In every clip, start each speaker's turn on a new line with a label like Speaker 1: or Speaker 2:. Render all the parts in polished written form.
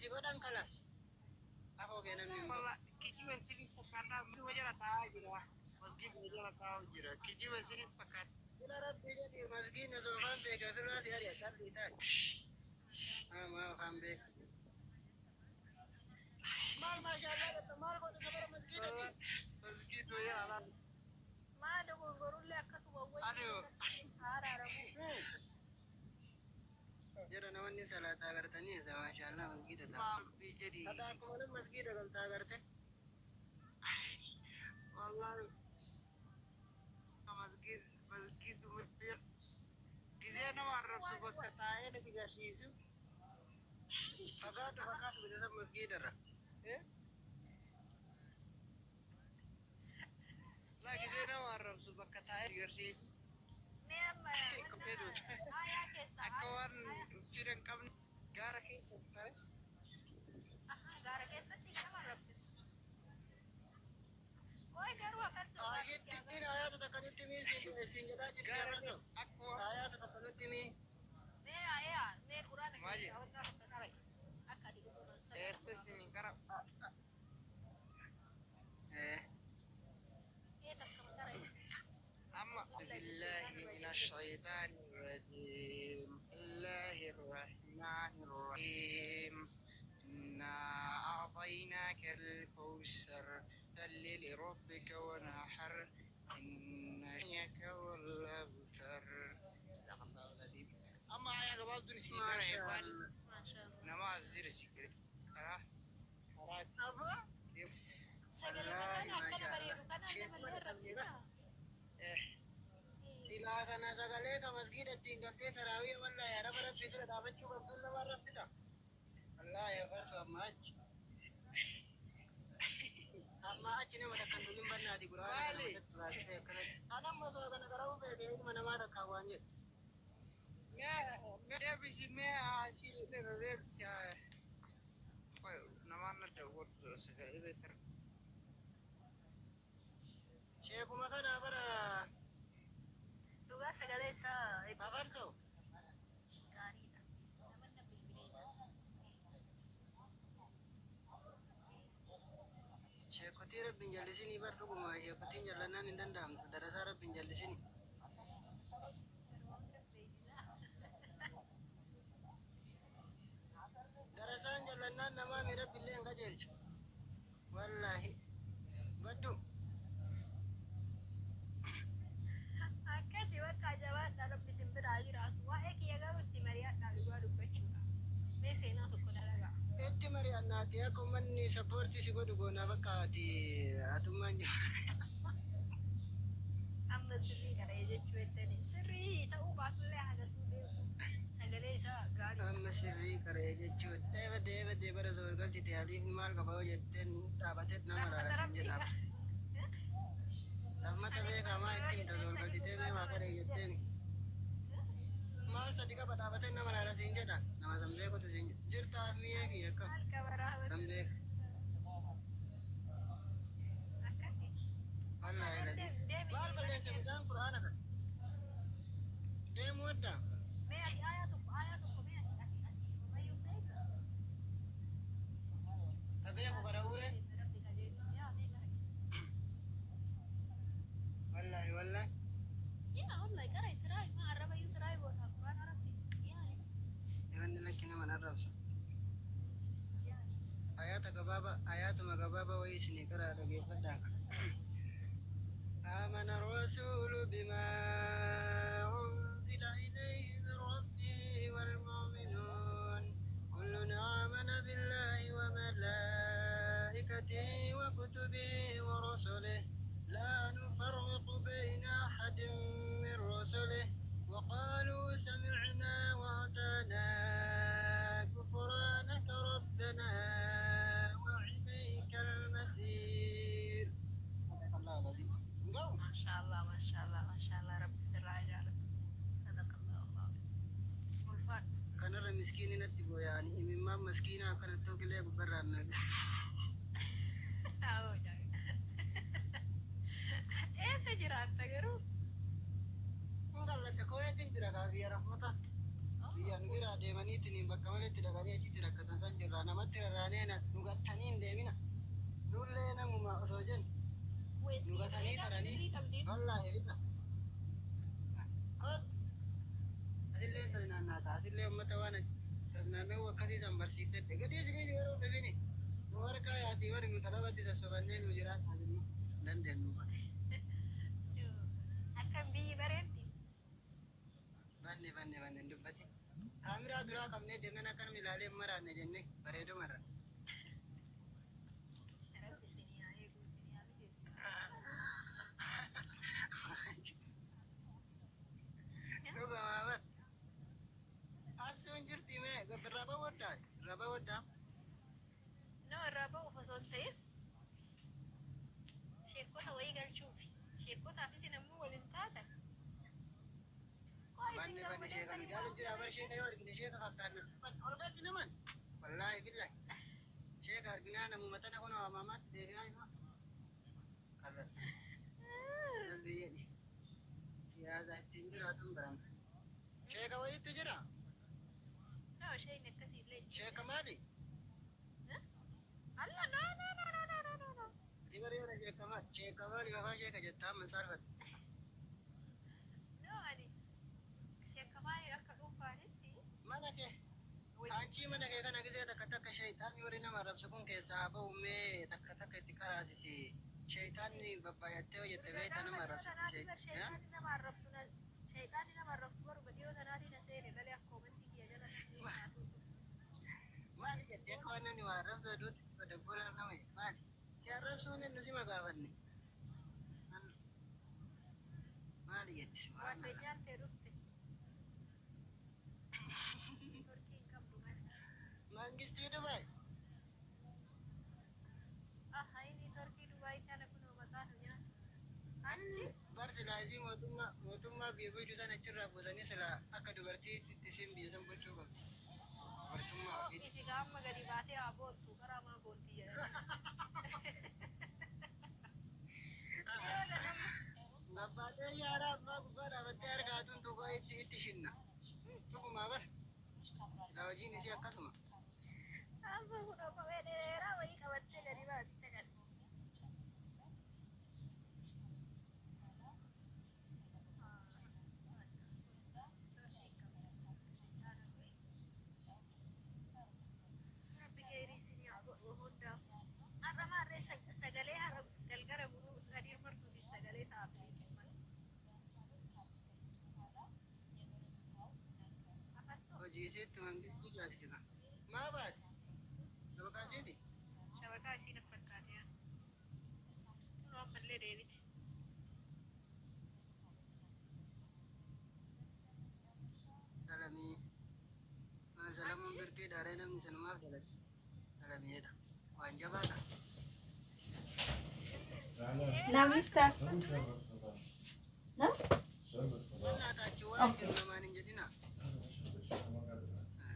Speaker 1: Si godhan kalaas. Afoo kee namni hin godhu.
Speaker 2: Walla kijiba isiniif fakkaataa masgiiduma jala taa'aa jira. Masgiiduma jala taa'aa jira. Kijiba isiniif fakkaata.
Speaker 1: Sila rabbii jedhii masgiidni osoo afaan beeke ofirraa si ari'a cal'ii taa'i. Maa afaan beeka. Maal maashaallah jetta maal goota safara masgiidati.
Speaker 2: Masgiiduma jala laal.
Speaker 3: Maa dogongorullee akkasuma
Speaker 2: Ani
Speaker 3: wayyi haa araaramu.
Speaker 1: Jara namoonni salaataa agartanii isa maashaallah masgiida ta'a.
Speaker 2: Maal rabbii jedhii.
Speaker 1: Ati akkuma nama masgiida galtaa agarte.
Speaker 2: Wallahi masgiid masgiiduma jala gizee nama arrabsu bakka taa'ee si garsiisu.
Speaker 1: Fagaadhu fagaadhu bitatan masgiidarra.
Speaker 2: Eh? Laa gizee nama arrabsu bakka taa'ee si garsiisu.
Speaker 3: Mee amma
Speaker 2: Kophee
Speaker 3: wanna
Speaker 2: duuta.
Speaker 3: aayaa keessaa
Speaker 2: Akka
Speaker 3: aayaa
Speaker 2: waan
Speaker 3: aayaa
Speaker 2: fira hin qabne gaara keessa ta'e.
Speaker 3: Ahaa, gaara keessatti nama arrabsitu. Qoy garuu afarsu irraa si
Speaker 1: Aayittiin
Speaker 3: agarra.
Speaker 1: aayaata takka nutti himii siin jedhaa jirti
Speaker 2: Gaara
Speaker 1: afarso.
Speaker 2: akka waan
Speaker 1: Aayaata takka nutti himii.
Speaker 3: Mee aayaa mee quraana
Speaker 2: maal
Speaker 3: keessaa
Speaker 2: jedhu
Speaker 3: wanta takka qarai. Akka ati dhuguman sana
Speaker 2: eessa
Speaker 3: quraana.
Speaker 2: isin gara
Speaker 1: Eh.
Speaker 3: Mee takka qarai.
Speaker 2: amma
Speaker 3: أعوذ بالله من
Speaker 2: بالله
Speaker 3: الشيطان
Speaker 2: من
Speaker 3: الرجيم.
Speaker 2: الشيطان الرجيم الله الرحمن الرحيم إنا أعطيناك الكوثر صل لربك وانحر إن شانئك هو الأبتر. صدق الله العظيم. أما يا جماعة دون سيجارة
Speaker 1: Maasha
Speaker 2: يبال
Speaker 1: Allah.
Speaker 3: ما شاء الله.
Speaker 2: نما أزير سيجارة كرا كرا
Speaker 1: Aboo.
Speaker 3: Sagalee
Speaker 1: Wallaahi
Speaker 3: kana akkana
Speaker 1: maasha Allah.
Speaker 3: bareedu kana
Speaker 1: Sheekuma
Speaker 3: namallee
Speaker 1: dhaqabnee bara.
Speaker 3: arrabsitaa.
Speaker 2: إيه
Speaker 1: Silaa kana sagalee ka masgiida ittiin galtee taraawiya wallaahi araba rabbii dura dhaabachuu qabduun nama arrabsita. Wallaahi afarso amma achi. Amma achi nama takkan tugin bannaati quraana kana
Speaker 2: مالي
Speaker 1: matatti baasitee akkanatti. Anamma osoo kana qara'uu beekee ilma namaa takkaan waan jettu.
Speaker 2: ما deebisi mee asii deebisi namaan adda godhu sagalee beektan.
Speaker 1: Sheekuma kana bara
Speaker 3: Dhugaa sagalee isaa hedduu
Speaker 1: afarso.
Speaker 3: gaariidha. Namanna bilbilee.
Speaker 1: Sheekotii rabbiin jallisinii bar dhuguma sheekotiin jallannaan hin danda'amtu darasaa rabbiin jallisinii. Darasaan jallannaan namaa mi rabbiillee hin qajeelchu. Wallaahi baddu.
Speaker 3: Akkasi bakka jabaadha rabbi isin biraa jiraatu. Waa'ee kiyya garuu itti mari'adhaa dhugaa dubbachuudha. Mee seenaa tokko dalagaa.
Speaker 1: Itti mari'annaati akka uummanni sappoortii si godhu goonaa bakka ati atummaan jiru.
Speaker 3: Amma sirrii kana jechuu heddani. Sirrii ta'uu baatullee hagasuu beeku. Sagalee isaa gaariidha.
Speaker 1: Amma sirrii qaree jechuun eebade eebade bara soor galchite aliif maal qaba yoo jetteen dhaabateet nama
Speaker 3: Rahmata
Speaker 1: laala siin
Speaker 3: rabbii
Speaker 1: jedha. Rahmata
Speaker 3: Ani
Speaker 1: beekaa maa
Speaker 3: dhugaa
Speaker 1: itti himta
Speaker 3: jettee
Speaker 1: soor
Speaker 3: sadi
Speaker 1: galchitee
Speaker 3: gubbaa
Speaker 1: mee maa
Speaker 3: qaba
Speaker 1: qaree
Speaker 3: siin jedha.
Speaker 1: jetteen maal sadi qaba dhaabatee nama laala siin jedha. Nama san beekutu siin jedha. Jirtaa mi'ee fi akkam
Speaker 3: Maal qaba rahmata.
Speaker 1: san beeka.
Speaker 3: Akkasi.
Speaker 1: Wallaahi
Speaker 3: Hagar
Speaker 1: ladi.
Speaker 3: deemi deemi
Speaker 1: Maal
Speaker 3: mana
Speaker 1: balleesse
Speaker 3: kee.
Speaker 1: mucaan quraana kana? Deemu wadda.
Speaker 3: Mee ati aayaa tokko mee ati ati ati homayyuu beekta.
Speaker 1: Ta beeku
Speaker 3: Yaa
Speaker 1: bara uure.
Speaker 3: rabbi rabbi qajeelchu yaa mee gara.
Speaker 1: Wallaahi wallaahi.
Speaker 3: Yaa wallahi gara tiraay maa arrabayyuu tiraay goota quraana rabbi. Yaa
Speaker 1: Yamanni lakki nama arrabsa.
Speaker 3: yaa.
Speaker 1: Ayaata gabaabaa ayaatuma gabaabaa wayii isinii qaraa dhageeffadhaa. آمن الرسول بما أنزل إليه من ربه والمؤمنون كل آمن بالله وملائكته وكتبه ورسله لا نفرق بين أحد من رسله وقالوا سمعنا وأطعنا غفرانك ربنا وإليك المصير. صدق الله العظيم. Go.
Speaker 3: ما شاء الله ما شاء الله ما شاء الله rabbi sirraa jaalatu. صدق الله العظيم. Ulfaadhu.
Speaker 1: Kanarra miskiini natti boo'aani imimmaan maskiinaa akkanatti qilee gubbarraan naga.
Speaker 3: Awoo jaaga. Eessa jiraatta garuu?
Speaker 1: Kun kalladha kooyeetiin jira kaafiyya rahmata. Biyya nu biraa deemaniitiin bakka maletti dhaqanii achitti rakkatan san jirra. Namatti rarraanee nu gattanii hin deemina. Nullee namuma osoo jennu nu gatanii taranii wallaahi bita. Kot asillee tasnaannaata asillee uummata waan tasnaanna'uu akkasii san barsiiftette. Gadi isinii yeroo dhufini nu harkaa yaatii warri nu talabatti sassobannee nu jiraata jennu hin dandeenyu.
Speaker 3: Akkam biyyi bareeddi.
Speaker 1: Banne banne banne hin dubbatin. Kaamiraa duraa qabnee deemnan akkanuma ilaalee hin maraanne jennee bareedumarra.
Speaker 3: Rabbi isinii haa eegu, isinii haa mijeessu.
Speaker 1: Dhugumaa bar. Asuun jirti mee irraa bawwaddaa irraa bawwaddaa.
Speaker 3: No, irraa ba'uuf osoo hin ta'in sheekota wayii galchuufi. Sheekotaaf isin ammoo waliin taatan. Koo isin
Speaker 1: Banne
Speaker 3: garuma
Speaker 1: banne sheeka nu
Speaker 3: deemtanii
Speaker 1: jaalu
Speaker 3: waan
Speaker 1: jira bar sheeka yoo argine sheeka fakkaanna. Ol galchi naman. Wallaahi billahi. Sheeka arginaa namuma tana kun waamamaatti deebi'aa hima. Karra. Rabbi jedhi. Siyaasa ittiin jiraatuun barama. Sheeka wayiitu jira.
Speaker 3: No, isheen akkasii illee hin jirtu.
Speaker 1: Sheeka maali?
Speaker 3: Alla, no, no, no, no, no, no, no, no.
Speaker 1: Ati bari yoo sheeka maali? Sheeka maali afaan sheeka jettaa amma saalfatte.
Speaker 3: No, ani sheekamaanii akka dhuunfaanitti
Speaker 1: Mana kee. Anchi mana kee kana gisee takka takka sheeyitaanni warri nama arrabsu kun keessaa haa ba'u mee takka takka itti qaraasisi. Sheeyitaanni babbaay'attee hojjette beekta nama arrabsu.
Speaker 3: Sheeyitaanni nama arrabsu sheeyitaanni nama arrabsu baruma dhiyoo tanaatiin na seene malee akka komantii kiyya jala namni nyaatu.
Speaker 1: Maali jettee akka waan namni waa arrabsu aduutti dabbora nama jedhe maali? Si arrabsuun inni si magaafanne. Maali jetti si waan
Speaker 3: Waddanyaan ta'e dhufte. Turkii hin qabdu malee.
Speaker 1: Mangistii Dubaay.
Speaker 3: Ah, inni Turkii Dubaay kana kunoo maqaa nu nyaata. Achi
Speaker 1: Bar silaa isii mootummaa mootummaa biyya bulchu sana achirraa buusanii silaa akka dubartiitti isin biyya san bulchuu qabdi. Dubartummaa ofiitti.
Speaker 3: Isi gaama gadi baatee haa boontu karaa maa boonti jedhanii.
Speaker 1: Babbaatee yaaraa abbaa gubbaa dhaabattee harka haatuun tuqaa itti itti shinna. Tuqumaa bar. Silaa hojiin isii akkasuma.
Speaker 3: Amma kunoo kophee dheeraa wayii qabattee gadi baati sagalsi. Rabbi khayrii isinii haa godhu hundaaf. Har'a maarree sagalee har'a galgala guruu sadii martuutiif sagalee ta'a bilisummaa. Afarsoo
Speaker 1: Hojii isiitti mangistii jaalchisa. Maa baate? Shabakaa isiiti?
Speaker 3: Shabakaa isii na fakkaate yaa. Kunoo ammallee deebite.
Speaker 1: Salamii. Maal salamuun birqii dhaaree namni sanumaaf dalage. Salamiidha. Waan jabaadha.
Speaker 4: نعم مستر. نعم.
Speaker 1: Wallaa taachuu waan jiru namaan hin jedhina.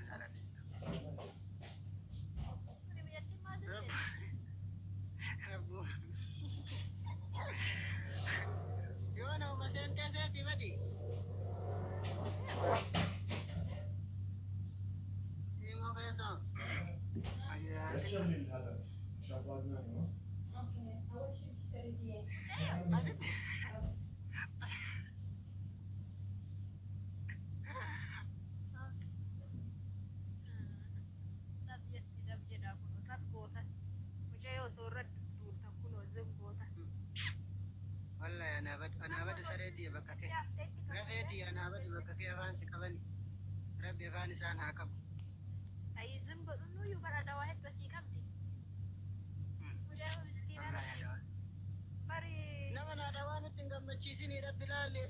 Speaker 1: Salamiidha.
Speaker 3: Kuni biyyattiin maal sitti?
Speaker 1: Rabbuu. Yoo nama seentee seetii badi. Himoo keessa. Ajiraatin.
Speaker 5: اوكي، اول شيء بتشتري دي.
Speaker 1: Asitti.
Speaker 3: Sab jetti dab jedhaa kunoo sab goota. Mucayyoo osoo irra duultan kunoo zim goota.
Speaker 1: Wallahi anaa badu anaa badu saree diya bakka kee. Rafee diya anaa badu bakka kee afaan si qabani. Rabbi afaan isaan haa qabu.
Speaker 3: Ayi zim godhu nuyyuu bara dawaa hedduu asii qabdi. Mucayyoo miskiina
Speaker 1: Wallahi
Speaker 3: rabbi.
Speaker 1: adawaa.
Speaker 3: Bari
Speaker 1: Nama na dawaa nutti hin gammachiisinii rabbi laalle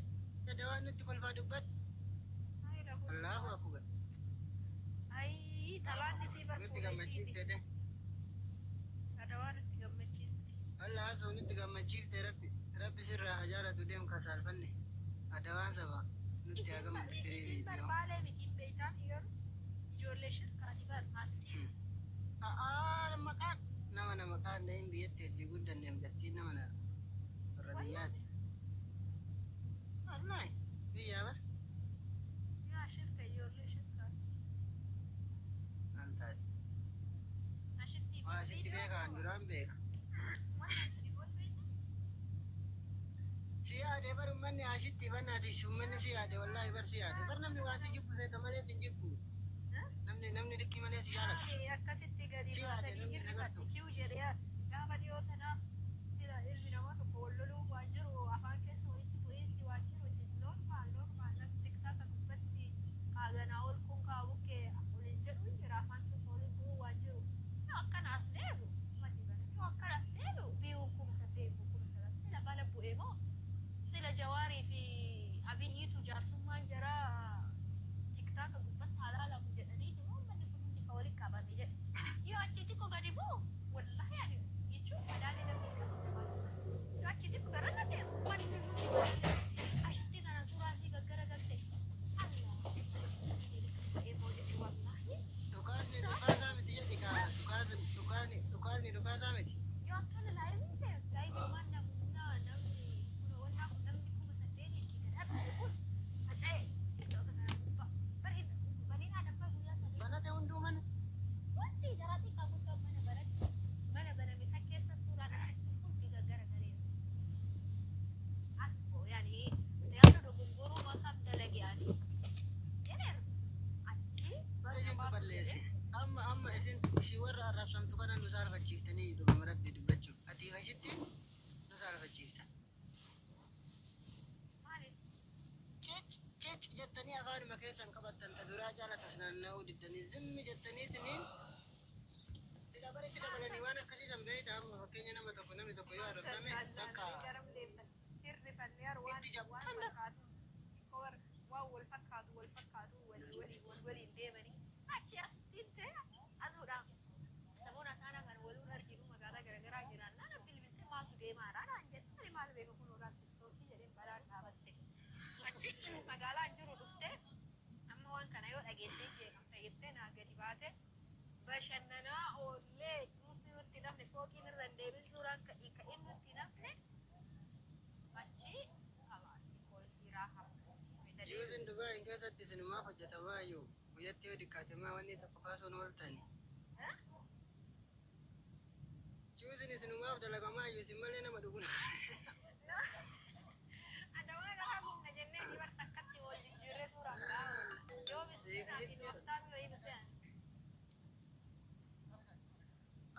Speaker 1: dawaa nutti kolfaa dubbadhu. Allahu akbar.
Speaker 3: Ayi xalaan isii bar
Speaker 1: Nutti
Speaker 3: fuula isiiti.
Speaker 1: gammachiifte de.
Speaker 3: Adawaa nutti gammachiiste.
Speaker 1: Allah asoo nutti gammachiifte rabbi rabbi sirraa haa jaalatu deem kasaalfanne. Adawaan saba nutti haa gammadu firii
Speaker 3: Isin
Speaker 1: viidiyoo.
Speaker 3: barbaalee miti hin beektaan garuu ijoollee shirkaati bar arsii.
Speaker 1: A'aa maqaan nama nama maqaan dhahin biyyatti hedduu guddanneef gattiin nama na warra biyyaati. Wallahi biyyaa bar.
Speaker 3: Yaa shirka ijoollee shirkaati.
Speaker 1: Ummanni ashitti bannaati ummanni si yaade wallaahi bar si yaade bar namni waa si jibbu seeta malee si hin jibbu. Namni likkii malee si jaalata.
Speaker 3: Akkasitti gadi
Speaker 1: Si yaade
Speaker 3: baasanii
Speaker 1: namni
Speaker 3: hirrifadhe
Speaker 1: agartu.
Speaker 3: kiw jedhee gaafa dhiyoo tanaa sila ilmi namaa tokko wal loluu waan jiru afaan keessa walitti bu'iinsi waan jiru, it is normal, normal. Namni TikTok gubbatti kaaganaa ol kun kaabukkee waliin jedhu hin jira, afaan keessa waliin bu'uu waan jiru. Yoo akkana as deemu manni bana, yoo akkana as deemu view 8,000, 9,000. Sila bala bu'ee moo sila Jawaarii fi Abiyyiitu jaarsummaan jaraa TikTok gubbatti halaalamu jedhaniiti moo uummanni kun hundi ka waliin qabame jedhe. Yoo achi xiqqoo gadi bu'u, wallahi ani jechuun madaalii namni qabu namaa. Yoo achi xiqqoo gara deemu manni hundi ashitti kana suuraa asii gaggaragalte. Allah bu'ee moo jedhe wallahi.
Speaker 1: Dhukaasni dhukaasaa miti jedhi kaa dhukaasni dhukaasaa miti.
Speaker 3: Yoo akkana live seenu live waan namna namni kun wannaa kun namni 8,000 itti gad argate kun faca'e TikTok kana gubbaa. Bari bal'inaa dhabba guyyaa 3.
Speaker 1: Banate hunduu mana.
Speaker 3: Wanti jara xiqqaa guddaa mana banatti mana baname san keessa suuraan achitti hundi gaggaragaleera. As yaani yaada dogongoruu makaam dalage ani jedheera. Achi
Speaker 1: Bar isintu
Speaker 3: namaatu
Speaker 1: balleesse.
Speaker 3: jedhe.
Speaker 1: Amma isin ishii warra arrabsamtu kana nu saalfachiiftanii dhuguma rabbi dubbachuuf. Ati ashitti nu saalfachiifta.
Speaker 3: Maaliif?
Speaker 1: Cec cec jettanii afaanuma keessan qabattan ta duraa jaala tasnaanna'uu diddanii zimmi jettaniitiniin sila baritti dabalanii waan akkasii san beeyta. Amma fakkeenya nama tokko namni tokko yoo arrabsame bakka
Speaker 3: Garam deemtan hirrifannee waan
Speaker 1: itti
Speaker 3: waan
Speaker 1: jabbaanna.
Speaker 3: fakkaatu waan wal fakkaatu walii walii wal waliin deemanii achi as diinte asuudhaaf saboon asaana kan waluun arginu magaalaa garaagaraa jiraan nana bilbiltee maaltu deemaadha naan jette. Ani maal beeku kun olaan TikTokii jedheen balaan dhaabatte. Achi magaalaan jiru dhuftee amma waan kana yoo dhageettee jeeqamte jettee naa gadi baate bashannanaa oollee cuufii nutti nafne, fooqiin irra hin deemin, suuraan ka'in nutti nafne. Achi khalaas xiqqoo isiiraa hafne.
Speaker 1: Juuziin Dubaayin keessatti isinumaaf hojjetamaa iyyuu guyyatti yoo xiqqaate maa wanni tokko kaasuun ooltani. Juuziin isinumaaf dalagamaa iyyuu isin malee nama dhugun.
Speaker 3: Adawaa gahaa humna jennee dibar takkatti wal jijjiirree suuraan ka'aa. Yoo miskiinaatiin waftaan wayii nu se'an.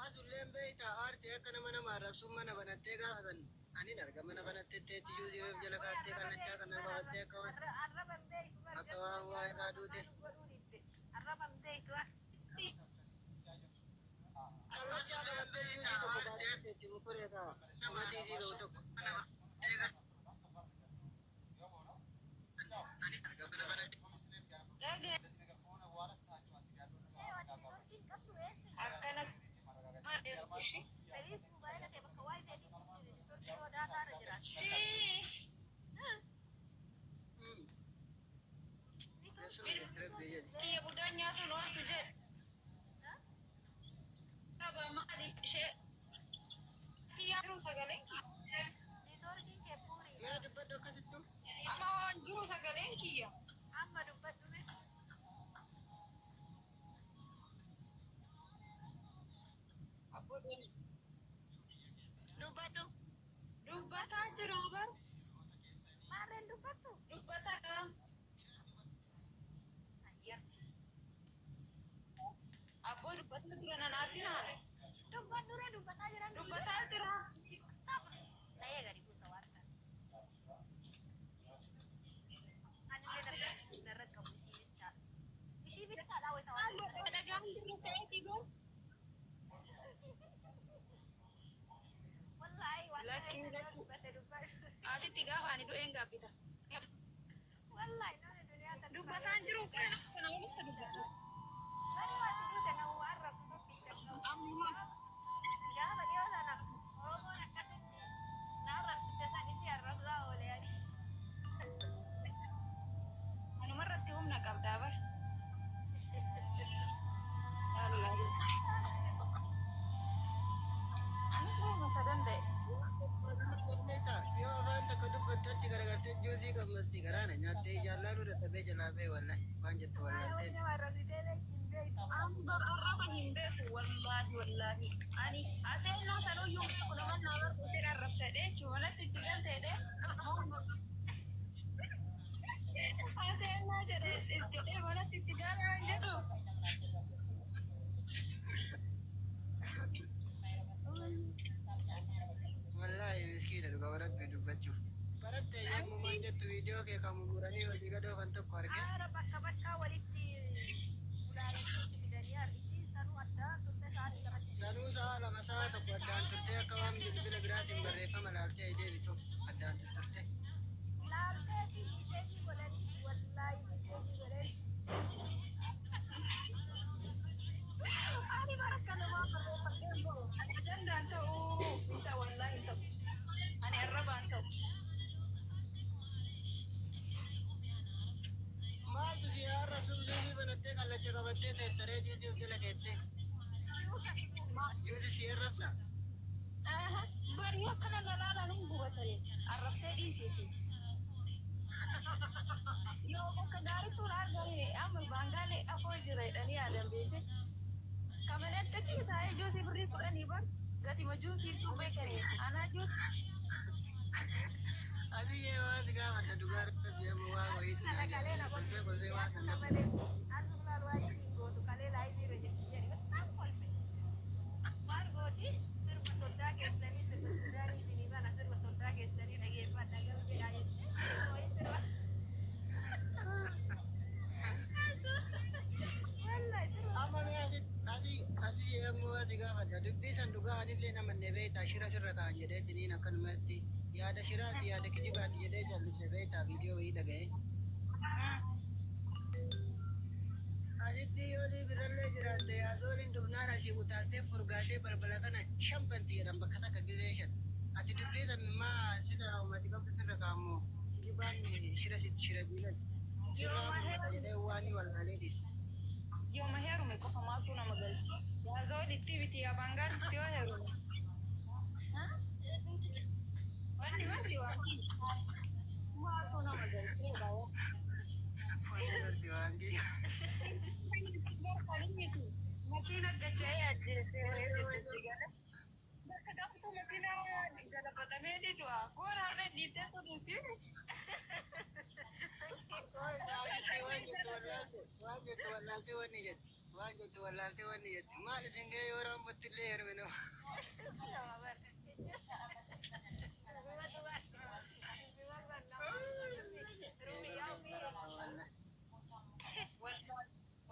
Speaker 1: Asulleen beeyta aartii akka nama nama arrabsuun mana banattee gaafatan anin arga mana banattee teetti juuzii of jala kaa'attee kallachaa kana baattee akka waan
Speaker 3: Arraban beeytu bar
Speaker 1: akka waan waa irraa duute.
Speaker 3: Godhuu didde. Arraban beeytu asitti.
Speaker 1: Kallachaa banattee juuzii tokko baattee teetti mukuree ta'a. Nama tiisii ga'u tokko. Ani arga mana banattee.
Speaker 3: Neetworkiin qabdu eessa?
Speaker 5: Akkana maal?
Speaker 3: Please mobaayila kee bakka waayii feetii networkii yoo daataa irra jiraatu.
Speaker 5: Si.
Speaker 1: Teessuma jettee biyya.
Speaker 5: Kiyya budaan nyaatuun ooltu jedhe. Qaba maali ishee? Kiyya jiru sagaleen kiyya.
Speaker 3: Networkiin kee puuriidha.
Speaker 1: Mee dubbadhu akkasittu.
Speaker 5: Amma waan jiru sagaleen kiyya.
Speaker 3: Amma dubbadhu mee.
Speaker 5: Abboo deemi.
Speaker 1: Dubbadhu.
Speaker 5: Dubbataa jiru bar.
Speaker 3: Maarreen dubbattu?
Speaker 5: Dubbataa.
Speaker 3: Ayyar.
Speaker 5: Abboo dubbataa jira nan aarsinaa.
Speaker 3: Dubbadhu ree, dubbataa jiran.
Speaker 5: Dubbataa jira.
Speaker 3: Stop. Ta'ee gadi buusa waan ta'e. Anillee narra qabu isii bichaadha. Isii bichaadha wayita waan
Speaker 5: Maal dhagaan jiru ta'eeti bar.
Speaker 3: Wallaahi waan
Speaker 5: Lakki
Speaker 3: ta'e
Speaker 5: lakki.
Speaker 3: dubbate dubbadhu.
Speaker 5: Asitti gaafa ani du'een gaabbita.
Speaker 3: Wallaahi namni duniyaa tana.
Speaker 5: Dubbataan jiru kana kana walitti dubbatu.
Speaker 3: Bari waati duute nama waan rabsu tokkicha qabu.
Speaker 5: Amma
Speaker 3: Gaafa dhiyoo sana Oromoon akkasitti na arrabsite san isii arrabsaa oole ani.
Speaker 5: Anumarratti humna qabdaa bar. Wallaahi. Ani dhuma sadan ta'e.
Speaker 1: Yoo afaan takka dubbattu achi garagartee juuzii qammasti garaana nyaattee jaallaaluu dadhabee jalaa ba'e wallahi waan jette
Speaker 3: Maal
Speaker 1: wallaaltee.
Speaker 3: wanni nama arrabsitee hin beektu.
Speaker 5: Ani bar arraba hin beeku wallaahi wallaahi. Ani aseennoo sanuyyuu beeku naman naa barbaadee arrabsadhee jechuun manatti itti galteedhe.
Speaker 1: Viidiyoo kee kan murmuranii walii gadoo kan tokko arge.
Speaker 3: Aara bakka bakkaa walitti ulaalee fidanii har'isiin sanuu addaan turte sa'aatii lamatti.
Speaker 1: Sanuu sa'a 2 sa'a 1 addaan turtee akka waan bilbila biraatiin barreeffama laaltee deebitu addaan turte.
Speaker 3: Laalteefi miseejii godhanii wallaahi miseejii godhanii.
Speaker 5: Ani bara akkanumaa barreeffadhee hin bahu. Ani ajandaan ta'uu hin ta'u wallaahi hin ta'u. Ani arrabaan ta'u.
Speaker 1: Maaltu si arrabsuuf juusii banattee kallacha qabattee teettaree juusii of jala keettee? Juusii si arrabsa?
Speaker 5: Bari yoo akkana lalaalaan hin gubatanii arrabsee dhiisiiti. Yoo bakka gaariitti ol argame amma baangaalee afoo jira jedhanii yaadan beekte. Kamalee taa'ee juusii birrii 10 bar gatima juusiitu beekanii anaa juusii.
Speaker 1: Asii waan si gaafadha dhugaa rabbi amma waa wayiitu
Speaker 3: Kana
Speaker 1: naa
Speaker 3: kalee
Speaker 1: jedha.
Speaker 3: na
Speaker 1: Kolfee kolfee waan
Speaker 3: kolfisiise
Speaker 1: sana
Speaker 3: akka malee asumaan waan isiin gootu kalee laayivii irra jirti jedhi በጣም kolfe. Maal gooti sirba soddaa keessanii sirba Suudaanii isinii bana sirba soddaa keessanii dhageeffadha galbeedhaa jettee sirba wayii sirba. Wallahi sirba.
Speaker 1: Amma mee asii asii yommuu asii gaafadha dubbii san dhugaa anillee namanne beektaa shira sirra kaa'an jedheetiniin akkanumatti yaada shiraati yaada kijibaati jedhee jallise beektaa viidiyoo wayii dhaga'e. Asitti yoo birallee jiraatte yaasooliin dhufnaan asii utaaltee furgaatee balbala kana shan banti jedhan bakka takka gizee shan. Ati dubbii san maa sida uummati qabdu sirra kaa'ammoo kijibaan shira sitti shira biilan. Sirraa mul'ata jedhee waan wallaalee dhiise.
Speaker 5: Yooma heerume qofa maaltu nama galchi? Yaazoolitti miti abaangaalitti yoo heerume. Wanni wanti waan maaltu nama galchi?
Speaker 1: Wanni wanti waan kiyya.
Speaker 5: Makiina dacha'ee ajjeesee bakka kamtu makiina galabatamee ni du'a. Goora harree dhiitee kunuuti.
Speaker 1: Waan jettu wallaaltee wanni jetti. Waan jettu wallaaltee wanni jetti. Maal isin ga'ee yoo raammotti illee heerume nama.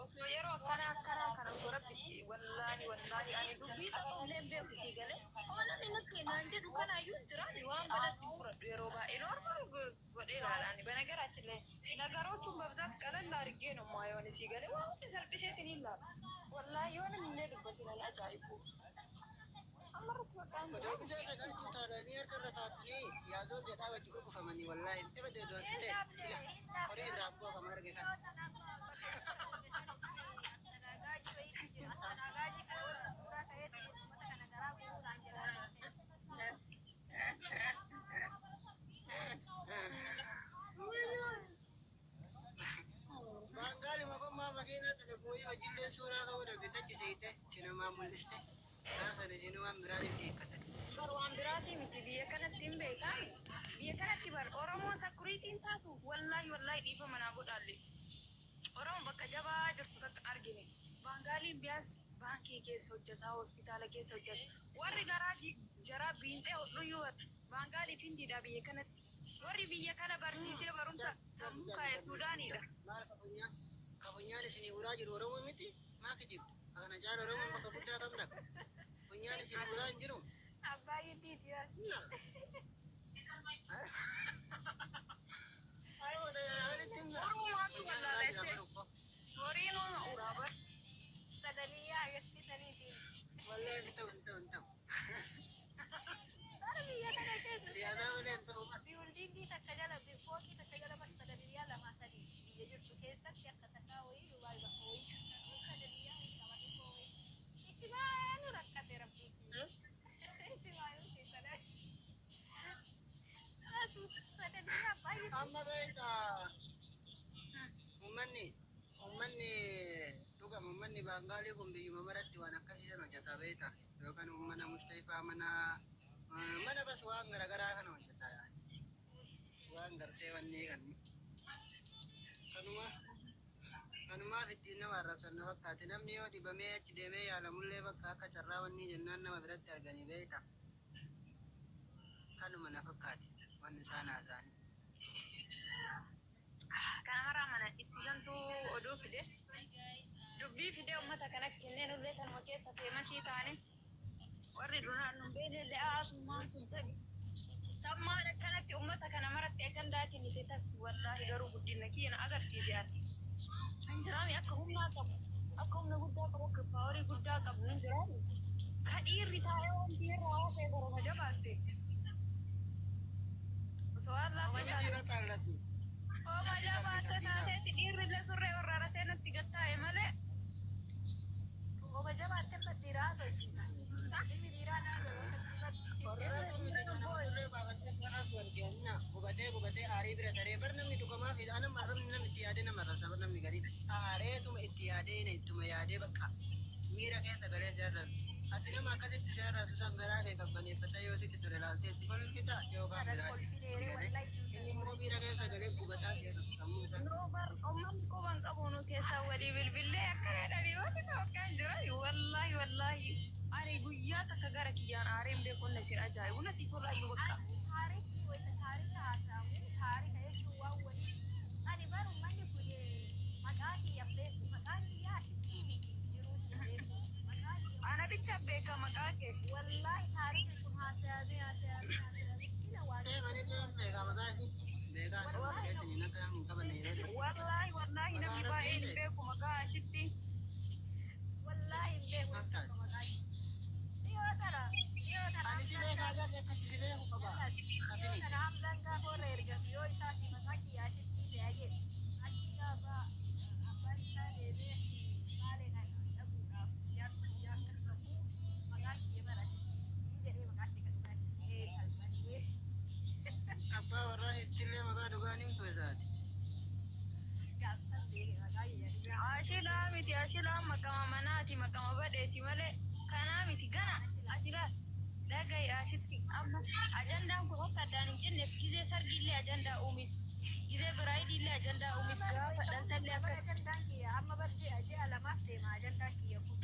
Speaker 5: Osoo yeroo akkana akkanaa kana osoo rabbi wallaahi wallaahi ani dubbii xaxuullee hin beeku sii galee. Oma namni natti naan jedhu kanaayyuu hin jiraani waan badatti hin fudhadhu yeroo baay'ee normaal godhee ilaala ani በነገራችን ላይ ነገሮቹን በብዛት ቀለል አድርጌ ነው የማየው እኔ ሲገለ waan hundi salphiseetiin hin laala wallaahi yoo namni illee dubbate nan ajaa'ibu ammarratti bakka hin
Speaker 1: Odoo gisee sagalchuu taananii harka irra kaatanii yaazoo jedhaa wajji urgufamanii wallaahi itti badee doonsitee ila horii irraa bu'aa arge kana. Baangaali maqummaa makiinaa sana bu'ii wajjillee suuraa ka'uu dhabde tachisiite sinamaa mul'iste kaasana sinumaan biraatiin hiikkatan.
Speaker 5: Bar waan biraatii miti biyya kanatti hin beekan biyya kanatti bar Oromoon sakuriitiin taatu wallaahi wallaahi dhiifama naa godhaalle Oromoon bakka jabaa jirtu takka argine Baangaaliin biyaas baankii keessa hojjeta hospitaala keessa hojjeta warri garaa jaraa biinxee hodhuyyuu Baangaaliif hindiidha biyya kanatti warri biyya kana barsiisee barumsa sammuu kaa'e Suudaanidha.
Speaker 1: Maal kafunyaan kafunyaan isinii uraa jiru Oromoo miti maa kijibdu akkana caala Oromoon bakka guddaa kam dhaqa funyaan isinii uraa hin jiru.
Speaker 3: Abbaa giddiiti yaa.
Speaker 5: Oromaatu wallaalette horiin uraa bar.
Speaker 3: Sadaliyyaa jetti saniitiin.
Speaker 1: Wallahi hin ta'u hin ta'u hin ta'u.
Speaker 3: Bara biyya kana keessa
Speaker 1: Siyaasaa malee hin ta'u.
Speaker 3: Biyuldingii takka jala fooqii takka jala bakka sadaliyyaa lama sadii biyya jirtu keessatti akka tasaa wayii Dubaay bakka wayii sadaliyyaa wayii qaba xiqqoo wayii. Isimaanu rakkate rabbii kiyya. Isimaanu si sadaliyyaa baay'ee.
Speaker 1: Amma beektaa uummanni uummanni dhugama uummanni Baangaalii kun biyyuma maratti waan akkasii sana hojjeta beektaa yookaan mana mustayifaa mana mana bas waan garaagaraa kana hojjeta waan gartee wanni kan kanuma kanumaaf ittiin nama arrabsan na fakkaate namni yoo dhibamee achi deemee yaalamullee bakka akka carraa wanni jennaan nama biratti arganii beektaa kanuma na fakkaate wanni isaan haasa'anii.
Speaker 5: Kana ittisantuu oduu fide. Dubbii fidee uummata kana kenneen ullee tanuma keessa feemasii taane warri duraan nu beelellee haasummaan tun tabi. Tammaan akkanatti uummata kana maratti ajandaa kennite tafi wallaahi garuu guddina kiyya na agarsiise ani. Hin jiraami akka humnaa qabu akka humna guddaa qabu akka paawarii guddaa qabu hin jiraami. Ka dhiirri taa'ee wanti irraa haasa'e baruma jabaatte. Osoo waan laafte taate. Kooma jabaatte taateetti dhiirri illee surree warraaratee natti gattaa'e malee.
Speaker 3: Oma jabaatte amma dhiiraa haasofsiisa. Ilmi dhiiraa haasa'u akkasumatti.
Speaker 1: Gubatee gubatee aarii bira taree bar namni dhugamaa fi anam arrabni namni itti yaadee nama arrabsa bar namni gadi aareetuma itti yaadee ittuma yaadee bakka miira keessa galee si arrabsu. Ati nama akkasitti si arrabsu san garaa kee qabbaneeffata yoo sitti ture laaltee itti kolfita yookaan biraati. Inni immoo miira keessa galee gubataa si arrabsu sammuu isaa.
Speaker 5: Nuu bar uummanni quban qabu nu keessaa walii bilbillee akkana jedhanii wanti tokko hin jiran wallaahi wallaahi ani guyyaa takka gara kiyyaan aareen beekuun isin ajaa'ibu natti tolaayyuu bakka.
Speaker 3: Taarikni wayita taarika haasa'amu taarika jechuun waan walii ani bar uummanni kun maqaa kiyya beeku maqaan kiyya ashittii miti jiruu kiyya beeku maqaa kiyya
Speaker 5: Ana bicha beeka maqaa kee.
Speaker 3: Wallaahi taarikni kun haasa'amee haasa'amee haasa'amee sila waan
Speaker 1: Beekaa asirratti akka namni hin qabanne yeroo
Speaker 5: Wallaahi wallaahi namni baay'een hin beeku maqaa ashitti.
Speaker 3: Wallaahi hin beeku tokko maqaa kiyya. Dhiyoo tana dhiyoo tana
Speaker 1: Ani si beekaa agarre akkatti si beeku qaba.
Speaker 3: Dhiyoo tana Hamzaan gaafa warra ergatu yoo isaa fi maqaa kiyya ashittii se'a jedhe achi gaafa abbaan isaa deemee maalee dhabuudhaaf jaarsa guyyaa akkas qabu maqaa kiyya bara ashittii jedhee maqaa kiyya kan dhugaa ee salphannee.
Speaker 1: Abbaa warraa ittillee maqaa dhugaa ni himtu isaati.
Speaker 3: Gaafsan beeke maqaa kiyya dhugaa.
Speaker 5: Ashilaa miti ashilaa maqama manaati maqama badheeti malee kanaa miti gana ashilaa dhaga'i ashitti amma ajandaan kun akka addaan hin cinneef gizee sargiillee ajandaa uumiif gizee biraayidiillee ajandaa uumiif gaafa dhaltallee akkas.
Speaker 3: Ajandaan kiyya amma bar ji'a ji'a lamaaf deema ajandaan kiyya kun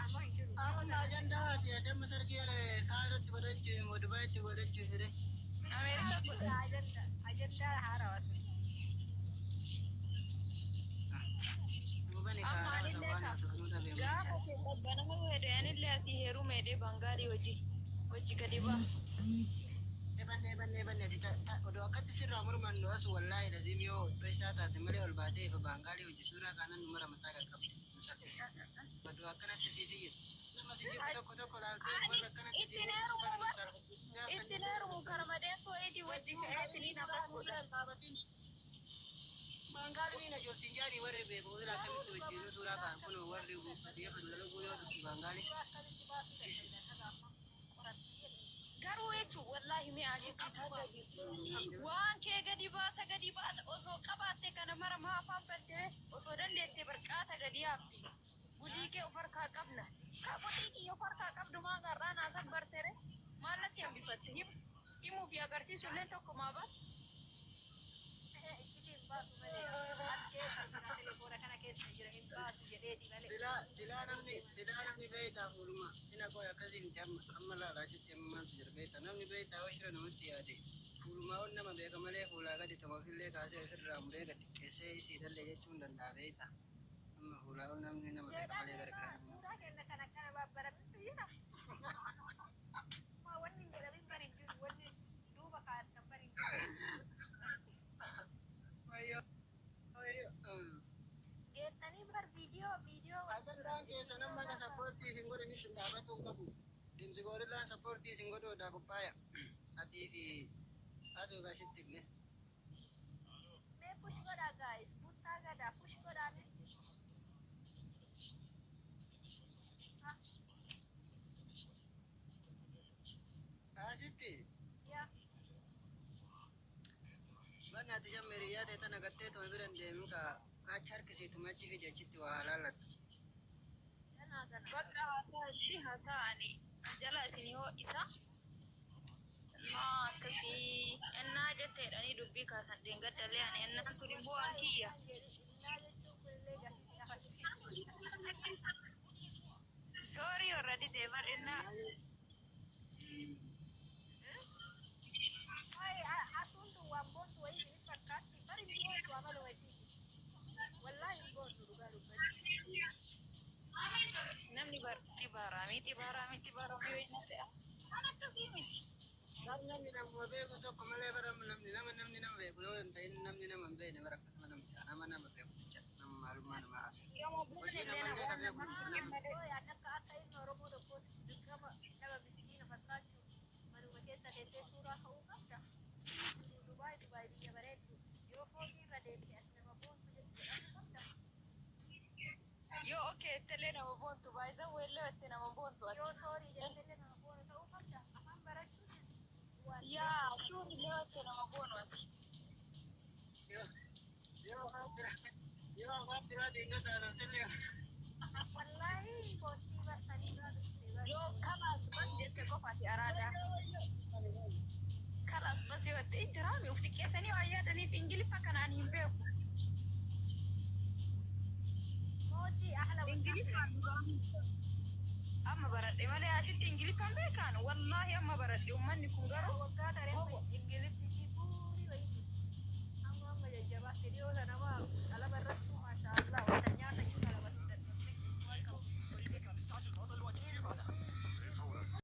Speaker 3: amma hin jiru.
Speaker 1: Amma ajandaa ati adamma sargii kaarratti godhachuu immoo Dubaayitti godhachuu jedhe.
Speaker 5: Ameerikaa godhatti.
Speaker 3: Ajandaa haarawaa ture.
Speaker 1: Duubani
Speaker 5: Amma
Speaker 1: kaaraa
Speaker 5: anillee
Speaker 1: waan haasofnuu dhabeemu.
Speaker 5: Gaafa kee qabbanama hedhe anillee asii heeruma hedhee Bangaalii hojii hojii gadi ba'a.
Speaker 1: Ebanne ebanne ebanne ati odoo akkatti sirraa mormannu as wallaahi laziim yoo iddoo isaa taate malee ol baatee ifa Baangaalii hojii suuraa kaanaan nu mara mataa qaqqabde nu saffisa. Odoo akkanatti siif iyyu. Nama si jibbu tokko tokko laaltee warra akkanatti siif
Speaker 5: Ittiin
Speaker 1: iyyu
Speaker 5: heerumu
Speaker 1: kana
Speaker 5: bar ittiin heerumu karmadeen fo'iitii wajji ka'eetiin akkas godha.
Speaker 1: Baangaalii na ijooltiin jaarii warri beeku sila akkamitti wajjin suuraa kaan kun warri biyya dalaguu yoo dhuftu Baangaalii.
Speaker 3: Suuraa akkamitti baasuu dandeenya dhagaa amma qorattee jedhee.
Speaker 5: Garuu jechuun wallaahi mi'a ashitti tajaajila. Waan kee gadi baasa osoo qabaatte kana mara maa afaan battee osoo dandeette barqaata gadi yaafti. Gudii kee of harkaa qabna. Ka qotii kiyya of harkaa qabdu maa garraa naasan bartere maallatti hambifatte himuu fi agarsiisuu illee tokko maa baat.
Speaker 3: Iccitii hin baasu malee as keessa jira telefoona kana keessa jira hin baasu jedheeti malee.
Speaker 1: Silaa silaa namni silaa namni beektaa fuuluma ina qoy akkasii miti amma amma laala asitti amma maaltu jira beektaa namni beektaa hoshira namatti yaade fuulumaa ol nama beeka malee fuulaa gadi tama ofillee kaasee ofirraa muree gadi xiqqeessee isii dhallee jechuun danda'a beektaa amma fuulaa ol namni nama beeka malee gargaara.
Speaker 3: Suuraa kenna kan akkana babbaramintu jira. Maa wanni hin jedhamin bari hin jiru wanni duuba kaa'atan bari hin jiru.
Speaker 1: Wayyoo wayyoo.
Speaker 3: Geettanii bar viidiyoo viidiyoo
Speaker 1: Ajandaan keessa nama akka sappoortii isin godhanis hin dhaabatuu hin qabu. Dimsi gorillaan sappoortii isin godhuudhaa qophaa'e. Atii fi asuu gashitti illee.
Speaker 3: Mee push godhaa guys buttaa gadaa push godhaa mee.
Speaker 1: Asitti
Speaker 3: Yaa
Speaker 1: Manni ati shan hiriyaa ta'e tana gattee tuma bira hin deemin ka achi harkisiitu achi fidi achitti waa laallattu.
Speaker 3: ganaa gana.
Speaker 5: Bakka haa ta'u haa ta'ani jala isin yoo isa maa akkasii ennaa jetteedhanii dubbii kaasan dheengaddallee ani ennaan tun immoo waan kiyya.
Speaker 3: Innaa jechuun kunillee gatii si kafalchiisa.
Speaker 5: Soorii warra didee bar ennaa.
Speaker 3: Ay, asuun tun waan boontu wayii isin fakkaatti bari boontu amaluma isiiti.
Speaker 5: Namni bar xibaaraamii xibaaraamii xibaaraamii yoo inni ta'e kan akkasii miti.
Speaker 1: Namni nama beeku tokko malee bara namni nama namni nama beeku yoo hin ta'in namni nama hin beekne bara akkasuma nama jira. Nama nama beeku jecha nama maalummaa nama hafe.
Speaker 5: Yooma buune
Speaker 1: Hojii
Speaker 5: illee
Speaker 1: namallee ka
Speaker 5: nama
Speaker 1: beeku nama.
Speaker 3: Ooy, ati akka ilma Oromoo tokkootti dirqama nama miskiina fakkaachuuf manuma keessa teessee suuraa ka'uu qabda. Dubaay Dubaay biyya bareeddu yoo fooqii irra deemte ati nama boontu jedhamuu qabda.
Speaker 5: Yoo okee ittillee nama boontu baay'isa weellee itti nama boontu ati.
Speaker 3: Yoo soorii jettellee nama boonu ta'uu qabda. Afaan barachuunis waan
Speaker 5: Yaa suurillee itti nama boonu ati.
Speaker 1: Yoo afaan biraa yoo afaan biraatiin gataa.
Speaker 3: Wallaahi boontii barsanii irraa dhufte.
Speaker 5: Yoo kalaas bas jette qofa ati araadaa. Kalaas bas yoo itti jiraami uf xiqqeessanii waa yaadaniif Ingiliffa kanaan hin beeku.
Speaker 3: Mootii ahla wasahla.
Speaker 5: Ingiliffaan amma baradhe malee achitti Ingiliffaan beekaan wallaahi amma baradhe uummanni kun garuu
Speaker 3: Waggaa taree Ingiliffi isii buurii wayii. Amma amma jajjabaatti dhiyoo nama qalama irratti